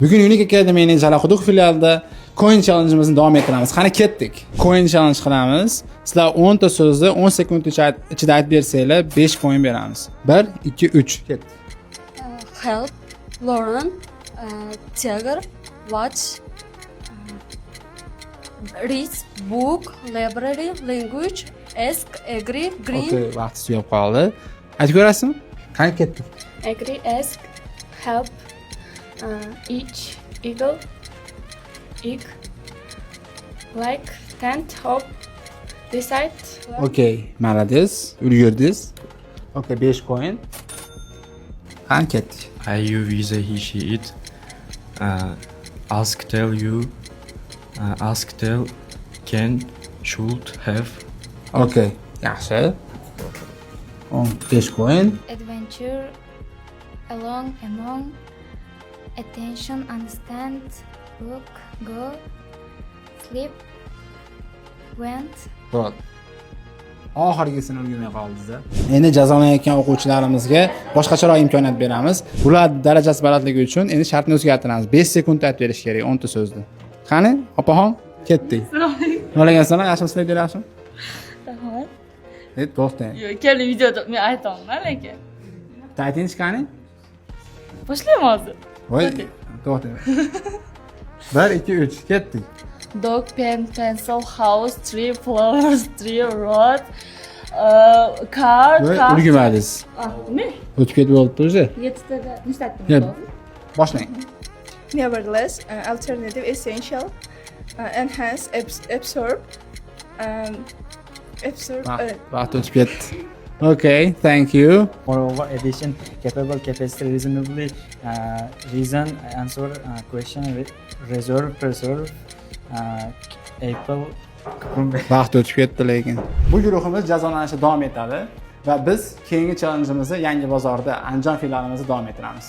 Bugun Unique Academy'ning Jalaquduq filialida coin challenge'imizni davom ettiramiz. Qani, ketdik. Coin challenge qilamiz. Sizlar 10 ta so'zni 10 sekund ichida aytib bersanglar, 5 coin beramiz. 1, 2, 3. Ketdik. Help, learn, tiger, watch, read, book, library, language, ask, agree, green. Okey, vaqt tugab qoldi. Aytib ko'rasizmi? Qani, ketdik. Agree, ask, help, each, eagle, egg, like, tent, hope, decide. Okey, молодец. Ulgurdingiz. Okey, 5 coin. Qani, ketdik. I, you, we, they, he, she, it. Ask, tell, you. Ask, tell, can, should, have. Okey, yaxshi. 15 coin. Adventure, along, among, attention, understand, book, go, sleep, went. Bo'ldi. Oxirgisini ulgurmay qoldingiz. Endi jazolanayotgan o'quvchilarimizga boshqacharoq imkoniyat beramiz. Ular darajasi balandligi uchun endi shartni o'zgartiramiz. 5 sekundda aytib berish kerak 10 ta so'zni. Qani, opaxon, ketdik. Alaykum assalom, yaxshimisizlar, yaxshimi? Rahmat. E, to'xtang. Yo'q, keling, videoda men aytaman, lekin. Bitta aytingchi, qani. Boshlayman hozir. Voy, to'xtang. 1, 2, 3, ketdik. Dog, pen, pencil, house, tree, flowers, tree, road, car, Voy, car. ulgurmadingiz. Ah, nima? O'tib ketib bo'libdi уже. Yettitada nechta aytdim? Yo'q. Boshlang. Nevertheless, alternative, essential, enhance, absorb, absorb. Vaqt, vaqt o'tib ketdi. Okay, thank you. Moreover, addition, capable, capacity, reasonably, reason, answer, question, reserve, preserve, apple, cucumber. Vaqt o'tib ketdi lekin. Bu guruhimiz jazolanishda davom etadi va biz keyingi challenge'imizni Yangi bozorda, Andijon filialimizda davom ettiramiz.